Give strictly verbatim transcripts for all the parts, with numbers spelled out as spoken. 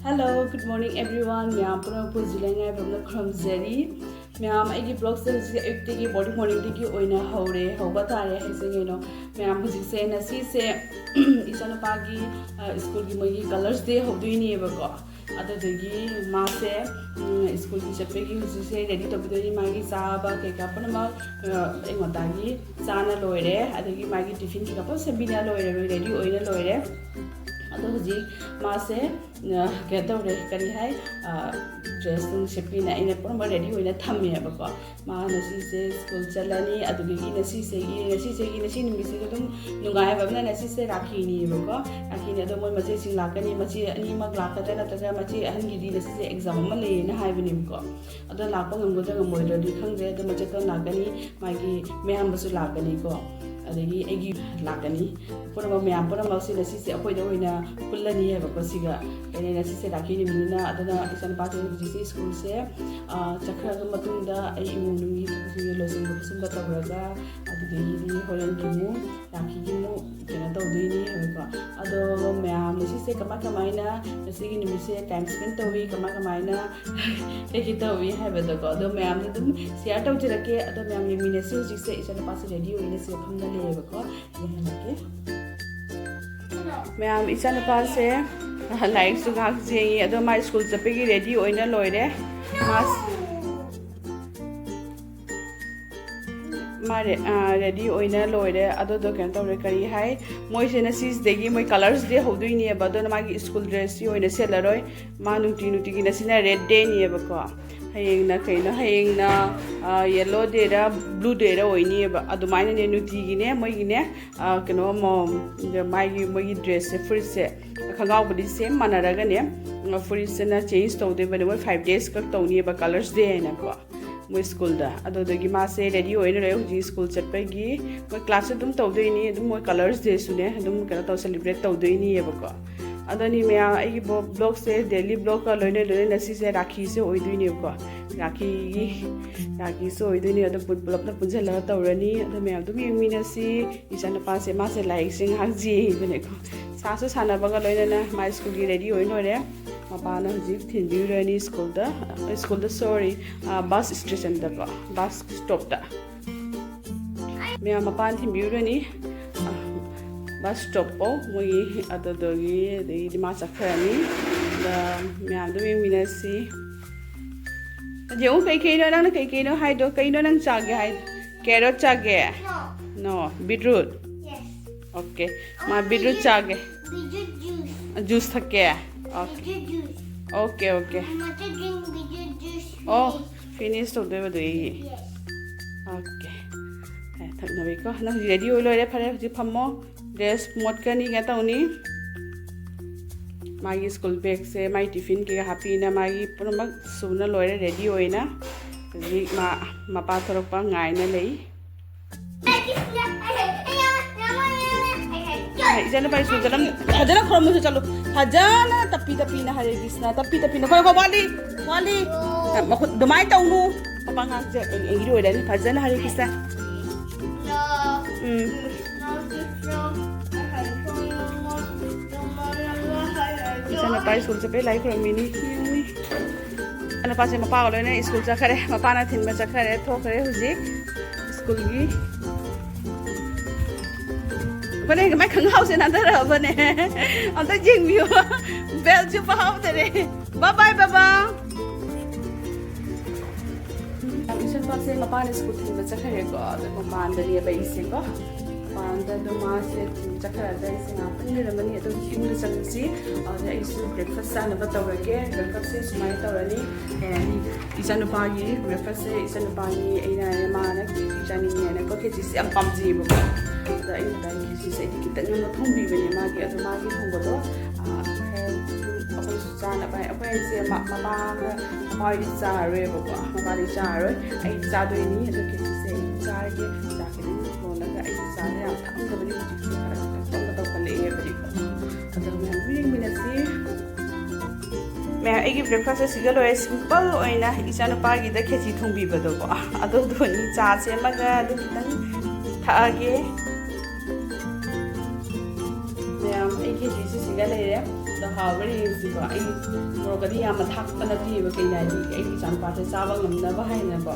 Hello, good morning everyone. ꯃꯌꯥꯝ ꯄꯨꯝꯅꯃꯛꯄꯨ Zealand ꯌꯥꯏꯐꯅ ꯈꯨꯔꯨꯝꯖꯔꯤ꯫ ꯃꯌꯥꯝ, ꯑꯩꯒꯤ vlogꯁꯦ ꯍꯧꯖꯤꯛ ꯑꯌꯨꯛꯇꯒꯤ, morning morningꯗꯒꯤ ꯑꯣꯏꯅ ꯍꯧꯔꯦ, ꯍꯧꯕ ꯇꯥꯔꯦ ꯍꯥꯏꯖꯒꯦꯅꯣ꯫ ꯃꯌꯥꯝ, ꯍꯧꯖꯤꯛꯁꯦ, ꯉꯁꯤꯁꯦ ꯏꯆꯥꯅꯨꯄꯥꯒꯤ, ꯑ, ꯁ꯭ꯀꯨꯜꯒꯤ ꯃꯣꯏꯒꯤ colours day ꯍꯧꯗꯣꯏꯅꯦꯕꯀꯣ꯫ ꯑꯗꯨꯗꯒꯤ ꯃꯥꯁꯦ, ꯎꯝ, ꯁ꯭ꯀꯨꯜꯒꯤ ꯆꯠꯄꯒꯤ ꯍꯧꯖꯤꯛꯁꯦ ready ꯇꯧꯕꯤꯗꯣꯏꯅꯤ꯫ ꯃꯥꯒꯤ ꯆꯥꯕ ꯀꯩꯀꯥ ꯄꯨꯝꯅꯃꯛ, ꯑ, ꯑꯌꯨꯛ ꯉꯟꯇꯥꯒꯤ ꯆꯥꯅ ꯂꯣꯏꯔꯦ꯫ ꯑꯗꯒꯤ ꯃꯥꯒꯤ tiffin ꯀꯩꯀꯥ ꯄꯨꯂꯞ ꯁꯦꯝꯕꯤꯅ ꯂꯣꯏꯔꯦ, ready ꯑꯣꯏꯅ ꯂꯣꯏꯔꯦ꯫ ꯑꯗꯣ ꯍꯧꯖꯤꯛ ꯃꯥꯁꯦ, ꯑ, ꯀꯩꯅꯣ ꯇꯧꯔꯦ, ꯀꯔꯤ ꯍꯥꯏ, ꯑ, dress ꯅꯨꯡ ꯁꯦꯠꯄꯤꯅ ꯑꯩꯅ ꯄꯨꯝꯅꯃꯛ ready ꯑꯣꯏꯅ ꯊꯝꯃꯦꯕꯀꯣ꯫ ꯃꯥ ꯉꯁꯤꯁꯦ ꯁ꯭ꯀꯨꯜ ꯆꯠꯂꯅꯤ꯫ ꯑꯗꯨꯗꯒꯤ ꯉꯁꯤꯁꯦꯒꯤ, ꯉꯁꯤꯁꯦꯒꯤ, ꯉꯁꯤ ꯅꯨꯃꯤꯠꯁꯤꯗ ꯑꯗꯨꯝ ꯅꯨꯡꯉꯥꯏꯕ ꯑꯃꯅ ꯉꯁꯤꯁꯦ ꯔꯥꯈꯤꯅꯤꯕꯀꯣ꯫ ꯔꯥꯈꯤꯅꯤ꯫ ꯑꯗꯣ ꯃꯣꯏ ꯃꯆꯦꯁꯤꯡ ꯂꯥꯛꯀꯅꯤ꯫ ꯃꯆꯦ ꯑꯅꯤꯃꯛ ꯂꯥꯛꯀꯗ꯭ꯔꯥ ꯅꯠꯇ꯭ꯔꯒ ꯃꯆꯦ ꯑꯍꯟꯒꯤꯗꯤ ꯉꯁꯤꯁꯦ exam ꯑꯃ ꯂꯩꯌꯦꯅ ꯍꯥꯏꯕꯅꯦꯕꯀꯣ꯫ ꯑꯗꯣ ꯂꯥꯛꯄ ꯉꯝꯒꯗ꯭ꯔꯥ ꯉꯝꯃꯣꯏꯗ꯭ꯔꯗꯤ ꯈꯪꯗ꯭ꯔꯦ꯫ ꯑꯗꯣ ꯃꯆꯦꯇꯣꯟ ꯂꯥꯛꯀꯅꯤ, ꯃꯥꯒꯤ ꯃꯌꯥꯝꯕꯁꯨ ꯂꯥꯛꯀꯅꯤꯀꯣ꯫ ꯑꯗꯒꯤ ꯑꯩꯒꯤ ꯂꯥꯛꯀꯅꯤ꯫ ꯄꯨꯝꯅꯃꯛ, ꯃꯌꯥꯝ ꯄꯨꯝꯅꯃꯛꯁꯦ ꯉꯁꯤꯁꯦ ꯑꯩꯈꯣꯏꯗ ꯑꯣꯏꯅ ꯄꯨꯜꯂꯅꯤ ꯍꯥꯏꯕꯀꯣ꯫ ꯁꯤꯒ ꯑꯩꯅ ꯉꯁꯤꯁꯦ ꯔꯥꯈꯤ ꯅꯨꯃꯤꯠꯅꯤꯅ꯫ ꯑꯗꯨꯅ ꯏꯆꯥꯅꯨꯄꯥꯁꯦ ꯍꯧꯖꯤꯛꯁꯦ ꯁ꯭ꯀꯨꯜꯁꯦ, ꯑ, ꯆꯠꯈ꯭ꯔꯕ ꯃꯇꯨꯡꯗ ꯑꯩ ꯏꯃꯨꯡ ꯃꯅꯨꯡꯒꯤ ꯊꯕꯛꯁꯤꯡꯁꯦ ꯂꯣꯏꯁꯤꯟꯕ ꯈꯣꯠꯆꯤꯟꯕ ꯇꯧꯔꯒ, ꯑꯗꯨꯗꯒꯤꯗꯤ ꯍꯣꯔꯦꯟꯒꯤ ꯑꯃꯨꯛ ꯔꯥꯈꯤꯒꯤ ꯑꯃꯨꯛ ꯀꯩꯅꯣ ꯇꯧꯗꯣꯏꯅꯤ ꯍꯥꯏꯕꯀꯣ꯫ ꯑꯗꯣ ꯃꯌꯥꯝ ꯉꯁꯤꯁꯦ ꯀꯃꯥꯏ ꯀꯃꯥꯏꯅ ꯉꯁꯤꯒꯤ ꯅꯨꯃꯤꯠꯁꯦ time spend ꯇꯧꯏ, ꯀꯃꯥꯏ ꯀꯃꯥꯏꯅ ꯀꯩꯀꯩ ꯇꯧꯏ ꯍꯥꯏꯕꯗꯣꯀꯣ꯫ ꯑꯗꯣ ꯃꯌꯥꯝꯗ ꯑꯗꯨꯝ share ꯇꯧꯖꯔꯛꯀꯦ꯫ ꯑꯗꯣ ꯃꯌꯥꯝ ꯌꯦꯡꯃꯤꯟꯅꯁꯤ꯫ ꯍꯧꯖꯤꯛꯁꯦ ꯏꯆꯥꯅꯨꯄꯥꯁꯦ ready ꯑꯣꯏꯅ ꯁꯤꯗ ꯐꯝꯗ ꯂꯩꯌꯦꯕꯀꯣ꯫ ꯌꯦꯡꯍꯜꯂꯛꯀꯦ꯫ ꯃꯌꯥꯝ, ꯏꯆꯥꯅꯨꯄꯥꯁꯦ ꯂꯥꯏꯔꯤꯛꯁꯨ ꯉꯥꯏꯍꯥꯛ ꯌꯦꯡꯉꯤ꯫ ꯑꯗꯣ ꯃꯥ ꯁ꯭ꯀꯨꯜ ꯆꯠꯄꯒꯤ ready ꯑꯣꯏꯅ ꯂꯣꯏꯔꯦ꯫ ꯃꯥ ꯃꯥ ꯔꯦ-, ꯑ, ready ꯑꯣꯏꯅ ꯂꯣꯏꯔꯦ꯫ ꯑꯗꯨꯗꯣ ꯀꯩꯅꯣ ꯇꯧꯔꯦ, ꯀꯔꯤ ꯍꯥꯏ, ꯃꯣꯏꯁꯦ ꯉꯁꯤꯁꯤꯗꯒꯤ ꯃꯣꯏ colours day ꯍꯧꯗꯣꯏꯅꯦꯕ꯫ ꯑꯗꯨꯅ ꯃꯥꯒꯤ ꯁ꯭ꯀꯨꯜ dressꯁꯤ ꯑꯣꯏꯅ ꯁꯦꯠꯂꯔꯣꯏ꯫ ꯃꯥ ꯅꯨꯡꯇꯤ ꯅꯨꯡꯇꯤꯒꯤ ꯉꯁꯤꯅ red dayꯅꯦꯕꯀꯣ꯫ ꯍꯌꯦꯡꯅ ꯀꯩꯅꯣ, ꯍꯌꯦꯡꯅ, ꯑ, yellow dayꯔ blue dayꯔ ꯑꯣꯏꯅꯤꯕ꯫ ꯑꯗꯨꯃꯥꯏꯅꯅꯦ ꯅꯨꯡꯇꯤꯒꯤꯅꯦ ꯃꯣꯏꯒꯤꯅꯦ, ꯑ, ꯀꯩꯅꯣ ꯑꯃꯃꯝ, ꯃꯥꯒꯤ, ꯃꯣꯏꯒꯤ dressꯁꯦ, ꯐꯨꯔꯤꯠꯁꯦ, ꯈꯣꯡꯒ꯭ꯔꯥꯎꯕꯨꯗꯤ same ꯃꯥꯟꯅꯔꯒꯅꯦ, ꯐꯨꯔꯤꯠꯁꯤꯅ change ꯇꯧꯗꯣꯏꯕꯅꯦ꯫ ꯃꯣꯏ five days ꯈꯛ ꯇꯧꯅꯤꯕ colours day ꯍꯥꯏꯅꯀꯣ꯫ ꯃꯣꯏ ꯁ꯭ꯀꯨꯜꯗ꯫ ꯑꯗꯨꯗꯒꯤ ꯃꯥꯁꯦ ready ꯑꯣꯏꯅ ꯂꯩꯔꯦ꯫ ꯍꯧꯖꯤꯛ ꯁ꯭ꯀꯨꯜ ꯆꯠꯄꯒꯤ ꯃꯣꯏ classꯁꯨ ꯑꯗꯨꯝ ꯇꯧꯗꯣꯏꯅꯤ, ꯑꯗꯨꯝ ꯃꯣꯏ colours dayꯁꯨꯅꯦ ꯑꯗꯨꯝ ꯀꯩꯅꯣ ꯇꯧ, celebrate ꯇꯧꯗꯣꯏꯅꯤꯕꯀꯣ꯫ ꯑꯗꯨꯅꯤ ꯃꯌꯥꯝ, ꯑꯩꯒꯤ ꯕꯣ-, vlogꯁꯦ daily vlogꯀ ꯂꯣꯏꯅ ꯂꯣꯏꯅ ꯉꯁꯤꯁꯦ ꯔꯥꯈꯤꯁꯦ ꯑꯣꯏꯗꯣꯏꯅꯦꯕꯀꯣ꯫ ꯔꯥꯈꯤꯒꯤ, ꯔꯥꯈꯤꯁꯦ ꯑꯣꯏꯗꯣꯏꯅꯦ꯫ ꯑꯗꯣ ꯄꯨ-, ꯄꯨꯂꯞꯅ ꯄꯨꯟꯁꯤꯜꯂꯒ ꯇꯧꯔꯅꯤ꯫ ꯑꯗꯣ ꯃꯌꯥꯝ ꯑꯗꯨꯝ ꯌꯦꯡꯃꯤꯟꯅꯁꯤ꯫ ꯏꯆꯥꯅꯨꯄꯥꯁꯦ, ꯃꯥꯁꯦ ꯂꯥꯏꯔꯤꯛꯁꯦ ꯉꯥꯏꯍꯥꯛ ꯌꯦꯡꯉꯤꯕꯅꯦꯀꯣ꯫ ꯁꯥꯁꯨ ꯁꯥꯟꯅꯕꯒ ꯂꯣꯏꯅꯅ ꯃꯥ ꯁ꯭ꯀꯨꯜꯒꯤ ready ꯑꯣꯏ ꯂꯣꯏꯔꯦ꯫ ꯃꯄꯥꯅ ꯍꯧꯖꯤꯛ ꯊꯤꯟꯕꯤꯔꯨꯔꯅꯤ ꯁ꯭ꯀꯨꯜꯗ, ꯁ꯭ꯀꯨꯜꯗ, ꯁꯣꯔꯤ, ꯕꯁ ꯁ꯭ꯇꯦꯁꯟꯗꯀꯣ, ꯕꯁ ꯁ꯭ꯇꯣꯞꯇ꯫ ꯃꯌꯥꯝ ꯃꯄꯥꯅ ꯊꯤꯟꯕꯤꯔꯨꯔꯅꯤ ꯕꯁ ꯁ꯭ꯇꯣꯞ ꯐꯥꯎ꯫ ꯃꯣꯏꯒꯤ ꯑꯗꯨꯗꯒꯤ, ꯑꯗꯩꯗꯤ ꯃꯥ ꯆꯠꯈ꯭ꯔꯅꯤ꯫ ꯑꯗ ꯃꯌꯥꯝ ꯑꯗꯨꯝ ꯌꯦꯡꯃꯤꯟꯅꯁꯤ꯫ ꯌꯦꯡꯉꯨ, ꯀꯩ ꯀꯩꯅꯣ ꯅꯪꯅ ꯀꯩ ꯀꯩꯅꯣ ꯍꯥꯏꯗꯣ? ꯀꯩꯅꯣ ꯅꯪ ꯆꯥꯒꯦ ꯍꯥꯏ? ꯀꯦꯔꯣꯠ ꯆꯥꯒꯦ? No, beetroot. Yes. Okay. ꯃꯥ beetroot ꯆꯥꯒꯦ꯫ Beetroot juice. ꯖꯨꯁ ꯊꯛꯀꯦ? Okay. Beetroot juice. Okay, okay. Mama to drink beetroot juice. Oh, finish ꯇꯧꯗꯣꯏꯕ ꯑꯗꯨꯒꯤ꯫ Yes. Okay. ꯊꯛꯅꯕꯩꯀꯣ꯫ ꯅꯪ ꯍꯧꯖꯤꯛ ꯔꯦꯗꯤ ꯑꯣꯏ ꯂꯣꯏꯔꯦ꯫ ꯐꯔꯦ, ꯍꯧꯖꯤꯛ ꯐꯝꯃꯣ꯫ ꯗ꯭ꯔꯦꯁ ꯃꯣꯠꯀꯅꯤ, ꯀꯩꯅꯣ ꯇꯧꯅꯤ꯫ ꯃꯥꯒꯤ ꯁ꯭ꯀꯨꯜ ꯕꯦꯒꯁꯦ, ꯃꯥꯒꯤ ꯇꯤꯐꯤꯟ ꯀꯩꯀꯥ ꯍꯥꯞꯄꯤꯅ, ꯃꯥꯒꯤ ꯄꯨꯝꯅꯃꯛ ꯁꯨꯅ ꯂꯣꯏꯔꯦ, ꯔꯦꯗꯤ ꯑꯣꯏꯅ꯫ ꯍꯧꯖꯤꯛ ꯃꯥ ꯃꯄꯥ ꯊꯣꯔꯛꯄ ꯉꯥꯏꯅ ꯂꯩ꯫ ꯏꯆꯥꯅꯨꯄꯥ ꯁ꯭ꯀꯨꯜ ꯆꯠꯂꯝ-, ꯐꯖꯅ ꯈꯨꯔꯨꯝꯃꯨꯁꯨ ꯆꯠꯂꯨ꯫ ꯐꯖꯅ ꯇꯞꯄꯤ ꯇꯞꯄꯤꯅ ꯍꯔꯦ ꯀ꯭ꯔꯤꯁꯅ, ꯇꯞꯄꯤ ꯇꯞꯄꯤꯅ꯫ ꯈꯣꯏ, ꯈꯣꯏ, ꯋꯥꯠꯂꯤ, ꯋꯥꯠꯂꯤ꯫ ꯃꯈꯨꯠ ꯑꯗꯨꯃꯥꯏꯅ ꯇꯧꯅꯨ꯫ ꯃꯄꯥ ꯑꯉꯥꯡꯁꯦ ꯑꯦꯡ-, ꯑꯦꯡꯒ꯭ꯔꯤ ꯑꯣꯏꯔꯅꯤ꯫ ꯐꯖꯅ ꯍꯔꯦ ꯀ꯭ꯔꯤꯁꯅ꯫ ꯎꯝ꯫ ꯏꯆꯥꯅꯨꯄꯥ ꯁ꯭ꯀꯨꯜ ꯆꯠꯄꯩ ꯂꯥꯏ ꯈꯨꯔꯝꯃꯤꯅꯤ꯫ ꯌꯦꯡꯉꯨꯅꯤ꯫ ꯏꯆꯥꯅꯨꯄꯥꯁꯦ ꯃꯄꯥꯒ ꯂꯣꯏꯅ ꯁ꯭ꯀꯨꯜ ꯆꯠꯈ꯭ꯔꯦ꯫ ꯃꯄꯥꯅ ꯊꯤꯟꯕ ꯆꯠꯈ꯭ꯔꯦ, ꯊꯣꯛꯈ꯭ꯔꯦ ꯍꯧꯖꯤꯛ ꯁ꯭ꯀꯨꯜꯒꯤ꯫ ꯑꯩꯈꯣꯏꯅ ꯃꯥꯏ ꯈꯪꯍꯥꯎꯁꯦ ꯅꯥꯟꯊꯔꯛꯑꯕꯅꯦ꯫ ꯑꯝꯇ ꯌꯦꯡꯕꯤꯌꯨ꯫ ꯕꯦꯜꯁꯨ ꯐꯥꯍꯧꯗꯔꯦ꯫ Bye bye, ꯕꯕꯥ꯫ ꯏꯆꯥꯅꯨꯄꯥꯁꯦ ꯃꯄꯥꯅ ꯁ꯭ꯀꯨꯜ ꯊꯤꯟꯕ ꯆꯠꯈ꯭ꯔꯦꯀꯣ꯫ ꯑꯗꯣ ꯃꯄꯥꯟꯗꯅꯦꯕ ꯑꯩꯁꯦꯀꯣ꯫ ꯃꯄꯥꯟꯗ ꯑꯗꯨꯝ ꯃꯥꯁꯦ ꯊꯤꯟꯕ ꯆꯠꯈ꯭ꯔꯒ ꯑꯩꯁꯦ ꯉꯥꯛꯇꯪ ꯂꯩꯔꯝꯃꯅꯤ꯫ ꯑꯗꯨꯝ ꯌꯨꯝꯗ ꯆꯪꯉꯁꯤ꯫ ꯑꯗ ꯑꯩꯁꯨ breakfast ꯆꯥꯅꯕ ꯇꯧꯔꯒꯦ꯫ Breakfastꯁꯦ ꯁꯨꯃꯥꯏꯅ ꯇꯧꯔꯅꯤ꯫ ꯇꯧꯔꯅꯤ꯫ ꯏꯆꯥꯅꯨꯄꯥꯒꯤ breakfastꯁꯦ ꯏꯆꯥꯅꯨꯄꯥꯒꯤ ꯑꯩꯅ ꯃꯥꯅ ꯈꯦꯆꯤ ꯆꯥꯅꯤꯡꯉꯦꯅꯀꯣ꯫ ꯈꯦꯆꯤꯁꯦ ꯌꯥꯝ ꯄꯥꯝꯖꯩꯌꯦꯕꯀꯣ꯫ ꯑꯗ ꯑꯩꯅ ꯉꯁꯥꯏ ꯈꯦꯆꯤꯁꯦ ꯑꯩꯗꯤ ꯈꯤꯇꯪ ꯑꯃ ꯊꯣꯡꯕꯤꯕꯅꯦ ꯃꯥꯒꯤ꯫ ꯑꯗꯣ ꯃꯥꯒꯤ ꯊꯣꯡꯕꯗꯣ, ꯑ, ꯈꯔ ꯑꯩꯈꯣꯏꯁꯨ ꯆꯥꯅꯕ ꯍꯥꯏ-, ꯑꯩꯈꯣꯏ ꯍꯥꯏꯁꯦ ꯃ-, ꯃꯃꯥ ꯍꯣꯏꯗꯤ ꯆꯥꯔꯔꯣꯏꯕꯀꯣ꯫ ꯃꯃꯥꯗꯤ ꯆꯥꯔꯔꯣꯏ꯫ ꯑꯩ ꯆꯥꯗꯣꯏꯅꯤ꯫ ꯑꯗꯣ ꯈꯦꯆꯤꯁꯦ ꯑꯩ ꯆꯥꯔꯒꯦ꯫ ꯆꯥ ꯈꯤꯇꯪ ꯂꯣꯜꯂꯒ ꯑꯩꯁꯨ ꯆꯥꯁꯦ꯫ ꯌꯥꯝ ꯊꯛꯑꯝꯗꯕꯅꯤ ꯍꯧꯖꯤꯛꯁꯦ꯫ ꯈꯔ ꯈꯤꯇꯪ ꯇꯧꯈꯠꯂꯛꯑꯦꯕ꯫ ꯑꯗꯣ ꯃꯌꯥꯝ ꯌꯦꯡꯃꯤꯟꯅꯁꯤ꯫ ꯃꯌꯥꯝ, ꯑꯩꯒꯤ breakfastꯁꯦ ꯁꯤꯒ ꯂꯣꯏꯔꯦ꯫ Simple ꯑꯣꯏꯅ ꯏꯆꯥꯅꯨꯄꯥꯒꯤꯗ ꯈꯦꯆꯤ ꯊꯣꯡꯕꯤꯕꯗꯣꯀꯣ꯫ ꯑꯗꯨꯗꯨꯅꯤ꯫ ꯆꯥ ꯁꯦꯝꯃꯒ ꯑꯗꯨ ꯈꯤꯇꯪ ꯊꯛꯑꯒꯦ꯫ ꯃꯌꯥꯝ, ꯑꯩ ꯈꯦꯆꯤꯁꯤ ꯁꯤꯒ ꯂꯩꯔꯦ꯫ ꯍꯥꯎꯕ꯭ꯔꯥ ꯌꯦꯡꯁꯤꯀꯣ꯫ ꯑꯩ ꯃꯣꯔꯣꯛꯀꯗꯤ ꯌꯥꯝꯅ ꯊꯥꯛꯄ ꯅꯠꯇꯦꯕ, ꯀꯩꯅꯣ ꯍꯥꯏꯗꯤ ꯑꯩꯒꯤ ꯏꯆꯥꯅꯨꯄꯥꯁꯦ ꯆꯥꯕ ꯉꯝꯅꯕ ꯍꯥꯏꯅꯀꯣ꯫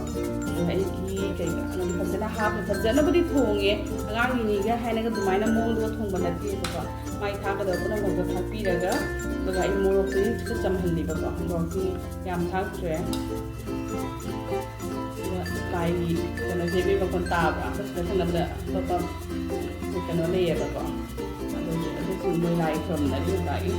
ꯑꯗꯨꯒ ꯑꯩꯒꯤ ꯀꯩꯀꯥ ꯑꯗꯨꯝ ꯐꯖꯅ ꯍꯥꯞꯄꯦ, ꯐꯖꯅꯕꯨꯗꯤ ꯊꯣꯡꯉꯦ꯫ ꯑꯉꯥꯡꯒꯤꯅꯤꯒ ꯍꯥꯏꯅꯒ ꯑꯗꯨꯃꯥꯏꯅ ꯃꯑꯣꯡꯗꯨꯒ ꯊꯣꯡꯕ ꯅꯠꯇꯦꯕꯀꯣ꯫ ꯃꯥꯏ ꯊꯥꯛꯀꯗꯕ ꯄꯨꯝꯅꯃꯛꯇꯣ ꯊꯥꯛꯄꯤꯔꯒ, ꯑꯗꯨꯒ ꯑꯩ ꯃꯣꯔꯣꯛꯇꯨꯗꯤ ꯈꯤꯇ ꯆꯝꯍꯜꯂꯤꯕꯀꯣ꯫ ꯃꯣꯔꯣꯛꯇꯤ ꯌꯥꯝ ꯊꯥꯛꯇ꯭ꯔꯦ꯫ ꯑꯗꯨꯒ ꯂꯥꯏꯒꯤ ꯀꯩꯅꯣꯁꯦ ꯏꯕꯦꯝ ꯃꯈꯣꯟ ꯇꯥꯕ꯭ꯔꯥ? ꯑꯩꯈꯣꯏ ꯁꯤꯗ ꯊꯪꯅꯕꯗ ꯑꯇꯣꯞꯄ ꯀꯩꯅꯣ ꯂꯩꯌꯦꯕꯀꯣ꯫ ꯑꯗꯨꯒꯤ ꯑꯗꯨꯁꯨ ꯃꯣꯏ ꯂꯥꯏ ꯈꯨꯔꯨꯝꯅꯔꯤ ꯉꯁꯥꯏꯒꯤ꯫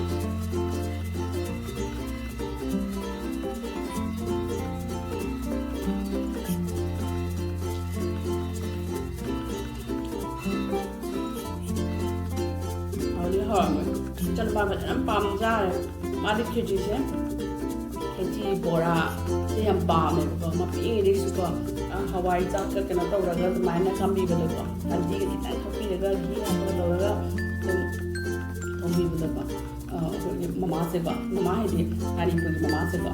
ꯍꯥꯎꯗꯤ ꯍꯥꯎꯔꯝꯃꯦ꯫ ꯏꯆꯥꯅꯨꯄꯥ ꯐꯖꯅ ꯄꯥꯝꯖꯥꯔꯦ꯫ ꯃꯥꯗꯤ ꯈꯦꯆꯤꯁꯦ, ꯈꯦꯆꯤ, ꯕꯣꯔꯥ ꯁꯤ ꯌꯥꯝ ꯄꯥꯝꯃꯦꯕꯀꯣ꯫ ꯃꯥ ꯄꯤꯛꯏꯉꯩꯗꯒꯤꯁꯨꯀꯣ, ꯑ, ꯍꯋꯥꯏ ꯆꯥꯛꯀ ꯀꯩꯅꯣ ꯇꯧꯔꯒ ꯑꯗꯨꯃꯥꯏꯅ ꯆꯥꯝꯕꯤꯕꯗꯣꯀꯣ, ꯍꯜꯗꯤꯒ ꯈꯤꯇꯪ ꯊꯥꯛꯄꯤꯔꯒ ꯘꯤ ꯍꯥꯞꯄꯒ ꯇꯧꯔꯒ ꯑꯗꯨꯝ ꯊꯣꯡꯕꯤꯕꯗꯣꯀꯣ꯫ ꯑ, ꯑꯩꯈꯣꯏꯒꯤ ꯃꯃꯥꯁꯦꯀꯣ, ꯃꯃꯥ ꯍꯥꯏꯗꯤ ꯃꯅꯤꯄꯨꯔꯒꯤ ꯃꯃꯥꯁꯦꯀꯣ,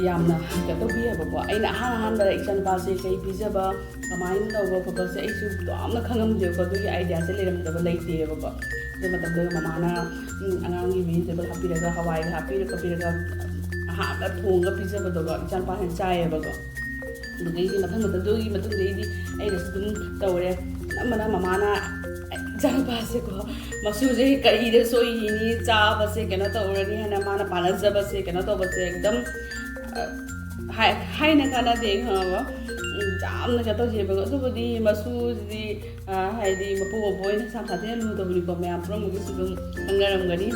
ꯌꯥꯝꯅ ꯀꯩꯅꯣ ꯇꯧꯕꯤ ꯍꯥꯏꯕꯀꯣ꯫ ꯑꯩꯅ ꯑꯍꯥꯟ ꯑꯍꯥꯟꯕꯗ ꯏꯆꯥꯅꯨꯄꯥꯁꯦ ꯀꯩ ꯄꯤꯖꯕ, ꯀꯃꯥꯏꯅ ꯇꯧꯕ ꯈꯣꯠꯄꯁꯦ ꯑꯩꯁꯨ ꯌꯥꯝꯅ ꯈꯪꯉꯝꯗꯦꯕꯀꯣ꯫ ꯑꯗꯨꯒꯤ ꯑꯥꯏꯗꯤꯌꯥꯁꯦ ꯂꯩꯔꯝꯗꯕ, ꯂꯩꯇꯦꯕꯀꯣ꯫ ꯑꯗꯨ ꯃꯇꯝꯗꯨꯗ ꯃꯃꯥꯅ, ꯎꯝ, ꯑꯉꯥꯡꯒꯤ ꯚꯤꯖꯤꯇꯦꯕꯜ ꯍꯥꯞꯄꯤꯔꯒ, ꯍꯋꯥꯏꯒ ꯍꯥꯞꯄꯤꯔ ꯈꯣꯠꯄꯤꯔꯒ ꯑꯍꯥꯟꯕ ꯊꯣꯡꯉꯒ ꯄꯤꯖꯕꯗꯣꯀꯣ, ꯏꯆꯥꯅꯨꯄꯥꯁꯤꯅ ꯆꯥꯏꯌꯦꯕꯀꯣ꯫ ꯑꯗꯨꯗꯒꯤꯗꯤ ꯃꯊꯪ ꯃꯊꯪꯗꯨꯒꯤ ꯃꯇꯨꯡꯗꯒꯤꯗꯤ ꯑꯩꯅꯁꯨ ꯑꯗꯨꯝ ꯇꯧꯔꯦ꯫ ꯑꯅꯝꯕꯅ ꯃꯃꯥꯅ ꯏꯆꯥꯅꯨꯄꯥꯁꯦꯀꯣ, ꯃꯆꯨꯁꯦ ꯀꯔꯤꯗ ꯁꯣꯏꯔꯤꯅꯤ, ꯆꯥꯕꯁꯦ ꯀꯩꯅꯣ ꯇꯧꯔꯅꯤ ꯍꯥꯏꯅ ꯃꯥꯅ ꯄꯥꯅꯖꯕꯁꯦ ꯀꯩꯅꯣ ꯇꯧꯕꯁꯦ ꯑꯦꯛꯗꯝ, ꯑ, ꯍꯥꯏ-, ꯍꯥꯏꯅ ꯀꯥꯟꯅꯗꯦ, ꯈꯪꯉꯕ? ꯎꯝ, ꯌꯥꯝꯅ ꯀꯩꯅꯣ ꯇꯧꯖꯩꯕꯀꯣ꯫ ꯑꯗꯨꯕꯨꯗꯤ ꯃꯆꯨꯁꯤꯗꯤ, ꯑ, ꯍꯥꯏꯗꯤ ꯃꯄꯨ ꯃꯄꯨ ꯑꯣꯏꯅ ꯁꯥ ꯁꯥꯊꯤꯅ ꯂꯨꯗꯕꯅꯤꯀꯣ, ꯃꯌꯥꯝ ꯄꯨꯝꯅꯃꯛꯀꯤꯁꯨ ꯑꯗꯨꯝ ꯈꯪꯅꯔꯝꯒꯅꯤ꯫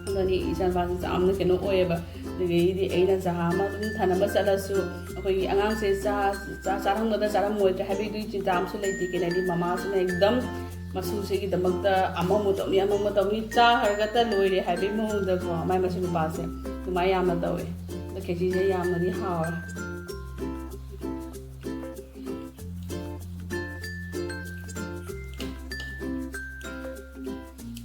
ꯑꯗꯨꯅꯤ ꯏꯆꯥꯅꯨꯄꯥꯁꯦ ꯌꯥꯝꯅ ꯀꯩꯅꯣ ꯑꯣꯏꯌꯦꯕ꯫ ꯑꯗꯨꯗꯒꯤꯗꯤ ꯑꯩꯅ ꯆꯥ ꯑꯃ ꯑꯗꯨꯝ ꯊꯅꯝꯕ ꯆꯠꯂꯁꯨ, ꯑꯩꯈꯣꯏꯒꯤ ꯑꯉꯥꯡꯁꯦ ꯆꯥ, ꯆꯥ ꯆꯥꯔꯝꯒꯗ꯭ꯔꯥ ꯆꯥꯔꯝꯃꯣꯏꯗ꯭ꯔꯥ ꯍꯥꯏꯕꯒꯤ ꯆꯤꯟꯇꯥ ꯑꯃꯁꯨ ꯂꯩꯇꯦ꯫ ꯀꯩꯅꯣ ꯍꯥꯏꯗꯤ ꯃꯃꯥꯁꯤꯅ ꯑꯦꯛꯗꯝ ꯃꯆꯨꯁꯤꯒꯤꯗꯃꯛꯇ ꯑꯃꯃꯨꯛ ꯇꯧꯅꯤ, ꯑꯃꯃꯨꯛ ꯇꯧꯅꯤ, ꯆꯥꯈ꯭ꯔꯒꯇ ꯂꯣꯏꯔꯦ ꯍꯥꯏꯕꯒꯤ ꯃꯑꯣꯡꯗꯀꯣ, ꯃꯥꯏ ꯃꯆꯥꯅꯨꯄꯥꯁꯦ ꯑꯗꯨꯃꯥꯏꯅ ꯌꯥꯝꯅ ꯇꯧꯋꯦ꯫ ꯑꯗꯣ ꯈꯦꯆꯤꯁꯦ ꯌꯥꯝꯅꯗꯤ ꯍꯥꯎꯔꯦ꯫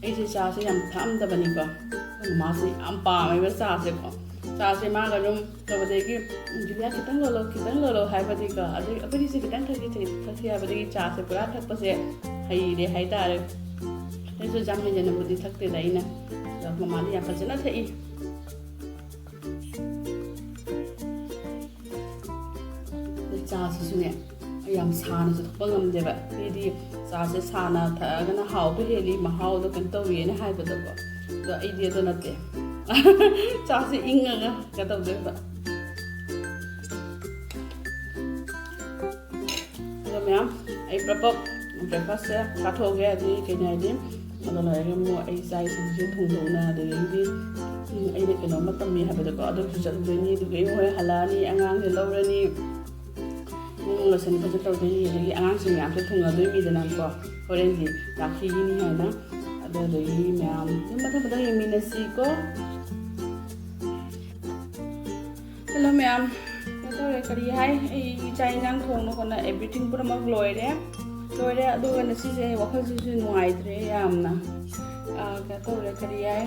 ꯑꯩꯁꯦ ꯆꯥꯁꯦ ꯌꯥꯝ ꯊꯛꯑꯝꯗꯕꯅꯤꯀꯣ꯫ ꯑꯩꯈꯣꯏ ꯃꯃꯥꯁꯦ ꯌꯥꯝ ꯄꯥꯝꯃꯦꯕ ꯆꯥꯁꯦꯀꯣ꯫ ꯆꯥꯁꯦ ꯃꯥꯒ ꯑꯗꯨꯝ ꯇꯧꯕꯗꯒꯤ, "ꯖꯨꯂꯤꯌꯥ, ꯈꯤꯇꯪ ꯂꯣꯜꯂꯣ, ꯈꯤꯇꯪ ꯂꯣꯜꯂꯣ" ꯍꯥꯏꯕꯗꯤꯀꯣ, ꯑꯗꯩ ꯑꯩꯈꯣꯏꯅꯤꯁꯦ ꯈꯤꯇꯪ ꯊꯛꯁꯤ, ꯊꯛꯁꯤ ꯍꯥꯏꯕꯗꯒꯤ ꯆꯥꯁꯦ ꯄꯨꯔꯥ ꯊꯛꯄꯁꯦ ꯍꯩꯔꯦ ꯍꯥꯏꯇꯥꯔꯦ꯫ ꯑꯩꯁꯨ ꯌꯥꯝ ꯍꯦꯟꯖꯟꯅꯕꯨꯗꯤ ꯊꯛꯇꯦꯗ ꯑꯩꯅ꯫ ꯑꯗꯣ ꯃꯃꯥꯗꯤ ꯌꯥꯝ ꯐꯖꯅ ꯊꯛꯏ꯫ ꯑꯗꯩ ꯆꯥꯁꯤꯁꯨꯅꯦ, ꯌꯥꯝ ꯁꯥꯅꯁꯨ ꯊꯛꯄ ꯉꯝꯗꯦꯕ꯫ ꯃꯤꯗꯤ ꯆꯥꯁꯦ ꯁꯥꯅ ꯊꯛꯑꯒꯅ ꯍꯥꯎꯕ ꯍꯦꯜꯂꯤ, ꯃꯍꯥꯎꯗꯣ ꯀꯩꯅꯣ ꯇꯧꯋꯦꯅ ꯍꯥꯏꯕꯗꯣꯀꯣ꯫ ꯑꯗꯣ ꯑꯩꯗꯤ ꯑꯗꯨ ꯅꯠꯇꯦ꯫ ꯆꯥꯁꯦ ꯏꯪꯉꯒ ꯀꯩꯅꯣ ꯇꯧꯗꯣꯏꯕ꯫ ꯑꯗꯣ ꯃꯌꯥꯝ, ꯑꯩ ꯄ꯭ꯔꯞ ꯄ꯭ꯔꯞ breakfastꯁꯦ ꯆꯥꯊꯣꯛꯑꯒꯦ꯫ ꯑꯗꯨꯗꯤ ꯀꯩꯅꯣ ꯍꯥꯏꯗꯤ, ꯑꯗꯣ ꯂꯣꯏꯔꯒ ꯑꯃꯨꯛ ꯑꯩ ꯆꯥꯛ ꯏꯁꯤꯡꯁꯦ ꯊꯣꯡꯗꯣꯛꯅ, ꯑꯗꯒꯤꯗꯤ, ꯎꯝ, ꯑꯩꯅ ꯀꯩꯅꯣꯝꯃ ꯇꯝꯃꯤ ꯍꯥꯏꯕꯗꯣꯀꯣ, ꯑꯗꯨꯁꯨ ꯆꯠꯂꯨꯗꯣꯏꯅꯤ꯫ ꯑꯗꯨꯒ ꯑꯩ ꯍꯣꯔꯦꯟ ꯍꯜꯂꯛꯑꯅꯤ, ꯑꯉꯥꯡꯁꯦ ꯂꯧꯔꯅꯤ, ꯏꯃꯨꯡ ꯂꯣꯏꯁꯟ ꯈꯣꯠꯆꯟ ꯇꯧꯗꯣꯏꯅꯤ꯫ ꯑꯗꯒꯤ ꯑꯉꯥꯡꯁꯤꯡ ꯃꯌꯥꯝꯁꯨ ꯊꯨꯡꯉꯗꯣꯏꯅꯤꯗꯅꯀꯣ, ꯍꯣꯔꯦꯟꯗꯤ ꯔꯥꯈꯤꯒꯤꯅꯤ ꯍꯥꯏꯅ꯫ ꯑꯗꯨꯗꯒꯤ ꯃꯌꯥꯝ ꯑꯗꯨꯝ ꯃꯊꯪ ꯃꯊꯪ ꯌꯦꯡꯃꯤꯟꯅꯁꯤꯀꯣ꯫ ꯍꯦꯜꯂꯣ ꯃꯌꯥꯝ, ꯀꯩꯅꯣ ꯇꯧꯔꯦ, ꯀꯔꯤ ꯍꯥꯏ, ꯑꯩ ꯆꯥꯛ ꯏꯟꯖꯥꯡ ꯊꯣꯡꯅ ꯈꯣꯠꯅ everything ꯄꯨꯝꯅꯃꯛ ꯂꯣꯏꯔꯦ꯫ ꯂꯣꯏꯔꯦ꯫ ꯑꯗꯨꯒ ꯉꯁꯤꯁꯦ ꯋꯥꯈꯜꯁꯤꯁꯨ ꯅꯨꯡꯉꯥꯏꯇ꯭ꯔꯦ ꯌꯥꯝꯅ꯫ ꯑꯥ, ꯀꯩꯅꯣ ꯇꯧꯔꯦ, ꯀꯔꯤ ꯍꯥꯏ,